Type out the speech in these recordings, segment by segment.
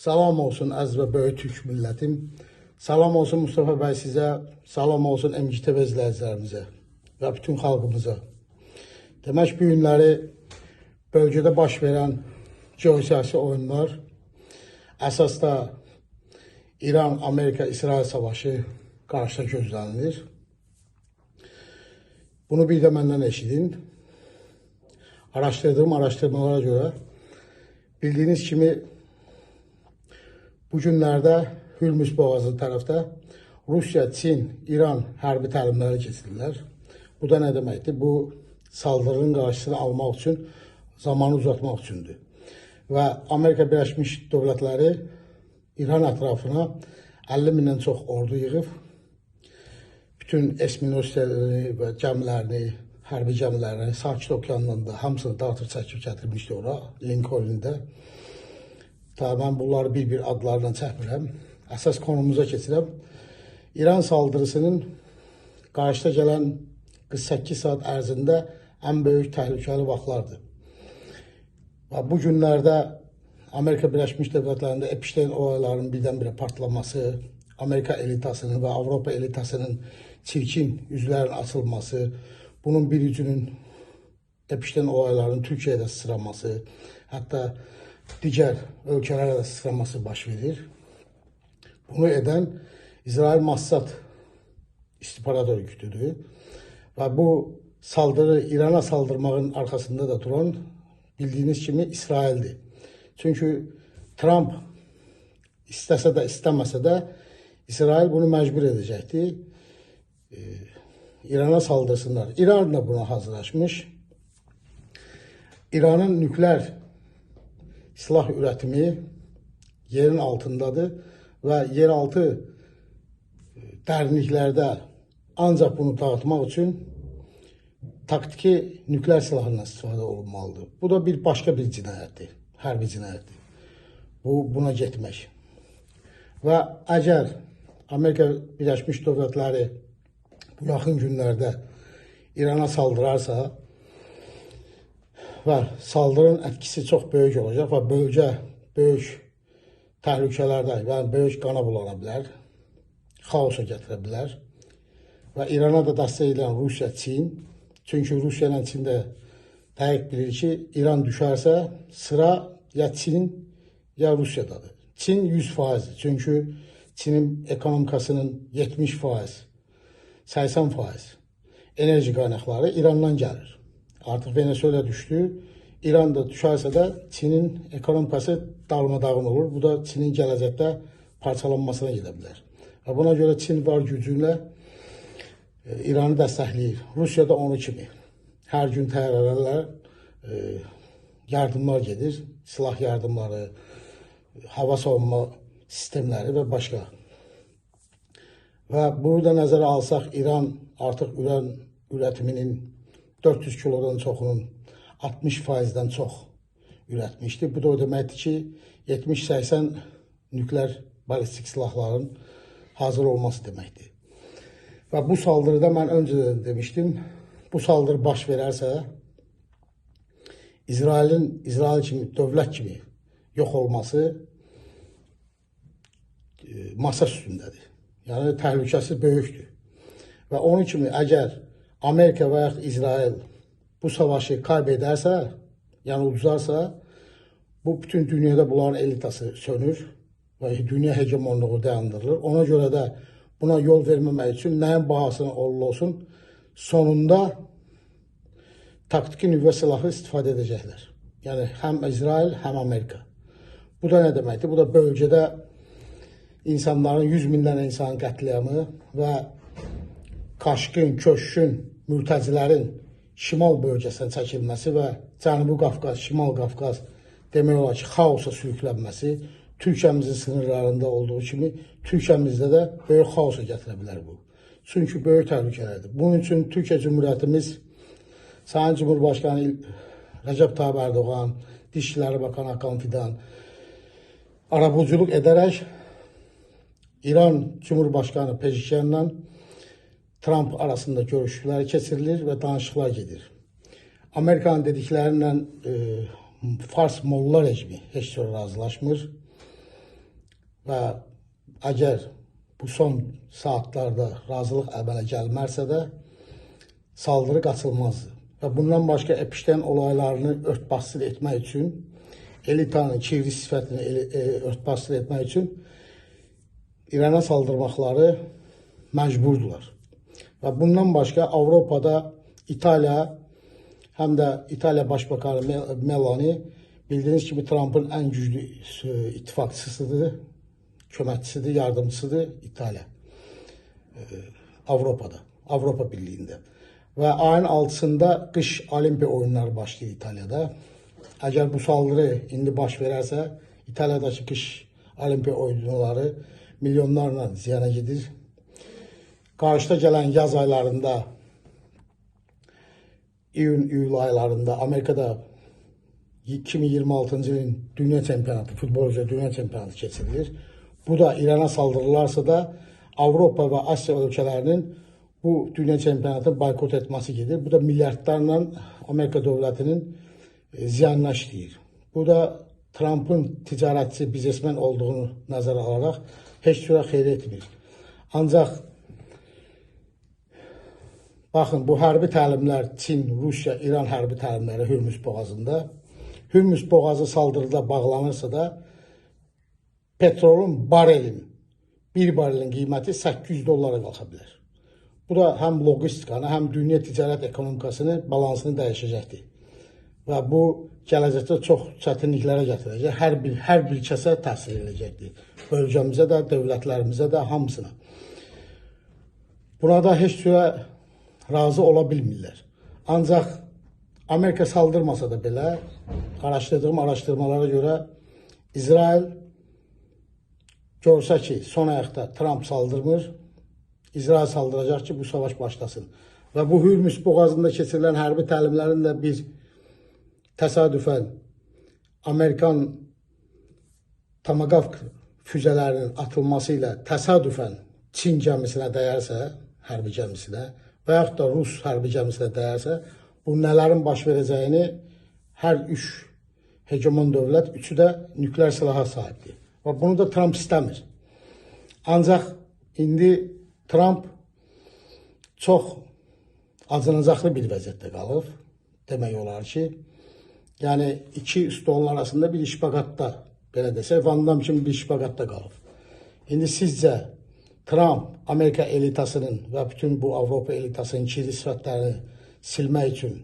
Salam olsun əziz və böyük türk millətim. Salam olsun Mustafa bəy sizə, salam olsun MGTV izləyicilərimizə və bütün xalqımıza. Demək bu günləri bölgədə baş verən geosiyasi oyunlar, əsas da İran, Amerika, İsrail savaşı qarşıda gözlənilir. Bunu bir də məndən eşidin. Araşdırdığım araşdırmalara görə bildiyiniz kimi bu günlərdə Hürmüz boğazı tərəfdə Rusiya, Çin, İran hərbi təlimləri keçirirlər. Bu da nə deməkdir? Bu saldırının qarşısını almaq üçün, zamanı uzatmaq üçündür. Və Amerika Birləşmiş Dövlətləri İran ətrafına 50 mindən çox ordu yığıb. Bütün esminosiyelerini və gəmilərini, hərbi gəmilərini Sakit Okeandan da hamısını dağıtıb çəkib gətirmişdi ora, Lincoln-da. Ta mən bunları bir-bir adlarla çəkmirəm. Əsas konumuza keçirəm. İran saldırısının qarşıda gələn 48 saat ərzində ən böyük təhlükəli vaxtlardır. Və bu günlərdə Amerika Birləşmiş Dövlətlərində Epstein olaylarının birdən-birə partlaması, Amerika elitasının və Avropa elitasının çirkin üzlərin açılması, bunun bir ucunun Epstein olaylarının Türkiyədə sıçraması, hətta digər ölkələrə də sıçraması baş verir. Bunu edən İsrail Mossad istihbarat örgütüdür. Və bu saldırı İrana saldırmağın arxasında da duran bildiyiniz kimi İsraildir. Çünki Trump istəsə də istəməsə də İsrail bunu məcbur edəcəkdi. İrana saldırsınlar. İran da buna hazırlaşmış. İranın nükleer silah üretimi yerin altındadır və yeraltı dərinliklərdə ancaq bunu dağıtmaq üçün taktiki nükleer silahından istifadə olunmalıdır. Bu da bir başqa bir cinayətdir, hərbi cinayətdir. Bu buna getmək. Və əgər Amerika Birləşmiş Dövlətləri bu yaxın günlərdə İrana saldırarsa və saldırının ətkisi çox böyük olacaq və bölgə böyük təhlükələrdə, yəni böyük qana bulana bilər, xaosa gətirə bilər. Və İrana da dəstək edən Rusiya, Çin. Çünki Rusiya ilə Çin də dəqiq bilir ki, İran düşərsə sıra ya Çin ya Rusiyadadır. Çin 100%-dir. Çünki Çinin ekonomikasının 70%, 80% enerji qaynaqları İrandan gəlir. Artıq Venezuela düşdü. İran da düşərsə də Çinin ekonomikası darmadağın olur. Bu da Çinin gələcəkdə parçalanmasına gedə bilər. Və buna görə Çin var gücü ilə İranı dəstəkləyir. Rusiya da onu kimi. Hər gün təyyarələrlə yardımlar gedir. Silah yardımları, hava savunma sistemləri və başqa. Və bunu da nəzərə alsaq, İran artıq uran üretiminin 400 kilodan çoxunun 60%-dən çox ürətmişdi. Bu da o deməkdir ki, 70-80 nükleer balistik silahların hazır olması deməkdir. Və bu saldırıda mən öncədən demişdim, bu saldırı baş verərsə, İsrailin İsrail kimi, dövlət kimi yox olması masa üstündədir. Yəni təhlükəsi böyükdür. Və onun kimi əgər Amerika və yaxud İsrail bu savaşı kaybedərsə, yəni uduzarsa, bu bütün dünyada bunların elitası sönür və dünya hegemonluğu dayandırılır. Ona görə də buna yol verməmək üçün nəyin bahasına olursa olsun, sonunda taktiki nüvə silahı istifadə edəcəklər. Yəni həm İsrail, həm Amerika. Bu da nə deməkdir? Bu da bölgədə insanların 100 minlərlə insanın qətliamı və Kaşqın, Köşkün, mültəcilərin şimal bölgəsinə çəkilməsi və Cənubi Qafqaz, Şimal Qafqaz demək olar ki, xaosa sürüklənməsi Türkiyəmizin sınırlarında olduğu kimi Türkiyəmizdə də böyük xaosa gətirə bilər bu. Çünki böyük təhlükələrdir. Bunun üçün Türkiyə Cümhuriyyətimiz Sayın Cumhurbaşqanı Rəcəb Tayyip Erdoğan, Dışişleri Bakanı Hakan Fidan arabuluculuk edərək İran Cumhurbaşqanı Pezeşkianla Trump arasında görüşlər keçirilir və danışıqlar gedir. Amerikanın dediklərindən Fars molla rejimi heç cür razılaşmır. Və əgər bu son saatlarda razılıq əmələ gəlmərsə də saldırı qaçılmazdır. Və bundan başqa Epstein olaylarını örtbasdır etmək üçün, elitanın kirli sifətini örtbasdır etmək üçün İrana saldırmaqları məcburdular. Və bundan başqa Avropada İtaliya, həm də İtaliya Başbakanı Meloni bildiyiniz kimi Trumpın ən güclü ittifaqçısıdır, köməkçisidir, yardımçısıdır İtaliya. Avropada, Avropa Birliyində. Və ayın 6-sında qış Olimpiya oyunları başlayır İtaliyada. Əgər bu saldırı indi baş verərsə, İtaliyadakı qış Olimpiya oyunları milyonlarla ziyana gedir. Qarşıda gələn yaz aylarında, iyun, iyul aylarında Amerikada 2026-cı ilin dünya çempionatı, futbol üzrə dünya çempionatı keçirilir. Bu da İrana saldırırlarsa da Avropa və Asiya ölkələrinin bu dünya çempionatını boykot etməsi gedir. Bu da milyardlarla Amerika dövlətinin ziyanına işləyir. Bu da Trumpın ticarətçi, biznesmen olduğunu nəzərə alaraq heç cürə xeyir etmir. Ancaq baxın, bu hərbi təlimlər Çin, Rusiya, İran hərbi təlimləri Hürmüz boğazında. Hürmüz boğazı saldırıda bağlanırsa da petrolun barelin, bir barelin qiyməti 800 dollara qalxa bilər. Bu da həm logistikanı, həm dünya ticarət ekonomikasını, balansını dəyişəcəkdir. Və bu gələcəkdə çox çətinliklərə gətirəcək. Hər bir kəsə təsir edəcəkdir. Bölgəmizə də, dövlətlərimizə də, hamısına. Buna da heç cürə razı ola bilmirlər. Ancaq Amerika saldırmasa da belə, araşdırdığım araşdırmalara görə İsrail görsə ki, son ayaqda Trump saldırmır, İsrail saldıracaq ki, bu savaş başlasın. Və bu Hürmüz boğazında keçirilən hərbi təlimlərin də bir təsadüfən Amerikan Tomahawk füzələrinin atılması ilə təsadüfən Çin gəmisinə dəyərsə, hərbi gəmisinə və yaxud da Rus hərbi gəmisinə dəyərsə, bu nələrin baş verəcəyini hər üç hegemon dövlət, üçü də nükleer silaha sahibdir. Və bunu da Trump istəmir. Ancaq indi Trump çox acınacaqlı bir vəziyyətdə qalıb. Demək olar ki, yəni iki stolun arasında bir şpaqatda, belə desək, Van Damme kimi bir şpaqatda qalıb. İndi sizcə Trump Amerika elitasının və bütün bu Avropa elitasının kirli sifətlərini silmək üçün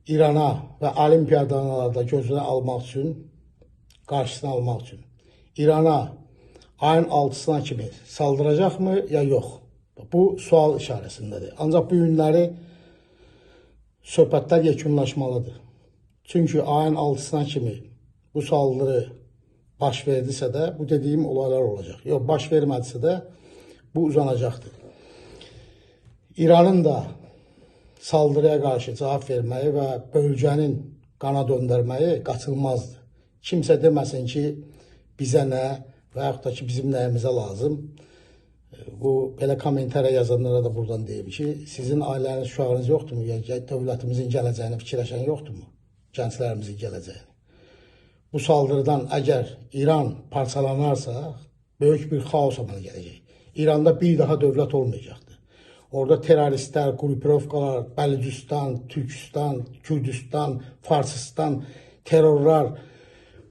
İrana və olimpiyadanı da gözünə almaq üçün, qarşısını almaq üçün İrana ayın 6-sına kimi saldıracaqmı ya yox? Bu sual işarəsindədir. Ancaq bu günləri söhbətlər yekunlaşmalıdır. Çünki ayın 6-sına kimi bu saldırı baş verdisə də bu dediyim olaylar olacaq. Yox, baş vermədisə də bu uzanacaqdır. İranın da saldırıya qarşı cavab verməyi və bölgənin qana döndərməyi qaçılmazdır. Kimsə deməsin ki, bizə nə və yaxud da ki, bizim nəyimizə lazım. Bu belə kommentariya yazanlara da buradan deyim ki, sizin ailəniz, uşağınız yoxdurmu? Ya, dövlətimizin gələcəyini fikirləşən yoxdurmu? Gənclərimizin gələcəyini. Bu saldırıdan əgər İran parçalanarsa, böyük bir xaos əmələ gələcək. İranda bir daha dövlət olmayacaqdır. Orada terroristlər, qrupirovkalar, Bəlucistan, Türkistan, Kürdistan, Farsistan, terrorlar,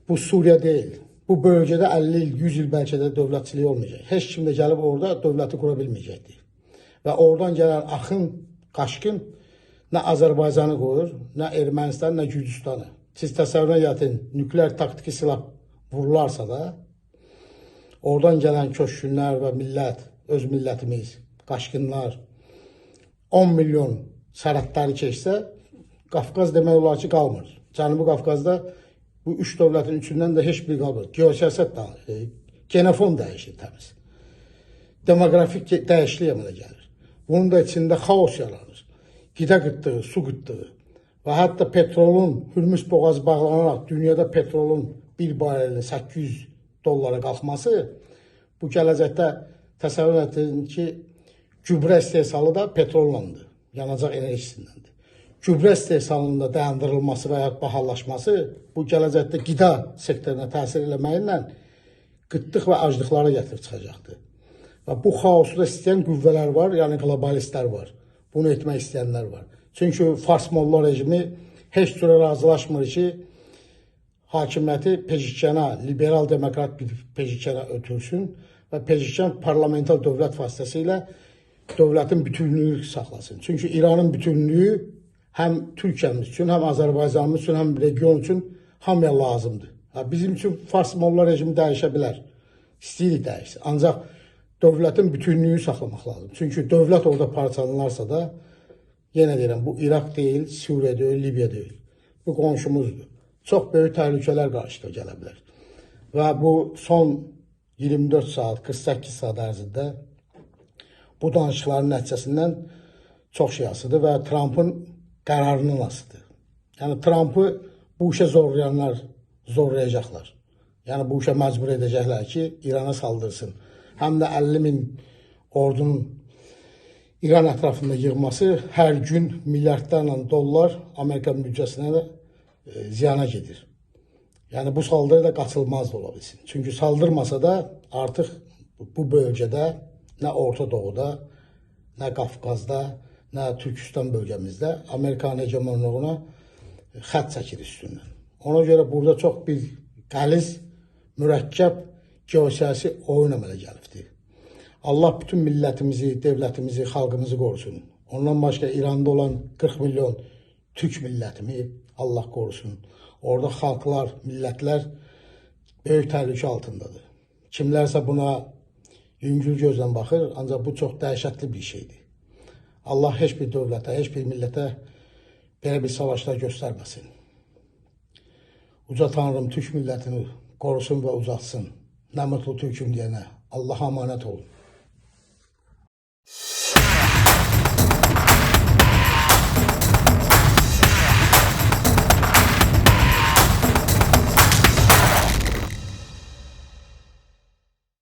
bu Suriya deyil. Bu bölgədə 50 il, 100 il bəlkə də dövlətçilik olmayacaq. Heç kim də gəlib orada dövləti qura bilməyəcəkdir. Və oradan gələn axın, qaşqın nə Azərbaycanı qoyur, nə Ermənistan, nə Gürcüstanı. Siz təsəvvürə gətirin, nükleer taktiki silah vurularsa da, oradan gələn köçkünlər və millət, öz millətimiz, qaşqınlar 10 milyon sərhədləri keçsə, Qafqaz demək olar ki, qalmır. Cənubi Qafqazda bu üç dövlətin üçündən də heç biri qalmır. Geosiyasət da, genofon dəyişir təmiz. Demoqrafik dəyişiklik əmələ gəlir. Bunun da içində xaos yaranır. Qida qıtlığı, su qıtlığı və hətta petrolun Hürmüz boğazı bağlanaraq dünyada petrolun bir barelinin 800 dollara qalxması bu gələcəkdə təsəvvür edin ki, gübrə istehsalı da petrollandır, yanacaq enerjisindəndir. Gübrə istehsalının da dayandırılması və ya bahalaşması bu gələcəkdə qida sektoruna təsir eləməklə qıtlıq və aclıqlara gətirib çıxacaqdır. Və bu xaosu da istəyən qüvvələr var, yəni qlobalistlər var. Bunu etmək istəyənlər var. Çünki Fars molla rejimi heç cürə razılaşmır ki, hakimiyyəti Pezeşkiyana, liberal demokrat bir Pezeşkiyana ötürsün və Pezeşkiyan parlamenter dövlət vasitəsilə dövlətin bütünlüyünü saxlasın. Çünki İranın bütünlüyü həm Türkiyəmiz üçün, həm Azərbaycanımız üçün, həm region üçün hamıya lazımdır. Ha, bizim üçün Fars molla rejimi dəyişə bilər. İstəyirik dəyişsin. Ancaq dövlətin bütünlüyünü saxlamaq lazım. Çünki dövlət orada parçalanarsa da, yenə deyirəm, bu İraq deyil, Suriya deyil, Libiya deyil. Bu qonşumuzdur. Çox böyük təhlükələr qarşıda gələ bilər. Və bu son 24 saat, 48 saat ərzində bu danışıqların nəticəsindən çox şey asılıdır və Trumpın qərarından asılıdır. Yəni Trumpı bu işə zorlayanlar zorlayacaqlar. Yəni bu işə məcbur edəcəklər ki, İrana saldırsın. Həm də 50 min ordunun İran ətrafında yığması hər gün milyardlarla dollar Amerika büdcəsinə də ziyana gedir. Yəni bu saldırı da qaçılmaz da ola bilsin. Çünki saldırmasa da artıq bu bölgədə nə Orta Doğuda, nə Qafqazda, nə Türkistan bölgəmizdə Amerikanın hegemonluğuna xətt çəkir üstündən. Ona görə burada çox bir qəliz, mürəkkəb geosiyasi oyun əmələ gəlibdir. Allah bütün millətimizi, devlətimizi, xalqımızı qorusun. Ondan başqa İranda olan 40 milyon Türk millətimi Allah qorusun. Orada xalqlar, millətlər böyük təhlükə altındadır. Kimlərsə buna yüngül gözlə baxır, ancaq bu çox dəhşətli bir şeydir. Allah heç bir dövlətə, heç bir millətə belə bir savaşlar göstərməsin. Uca Tanrım Türk millətini qorusun və uzatsın. Nə mutlu Türküm deyənə. Allaha əmanət olun.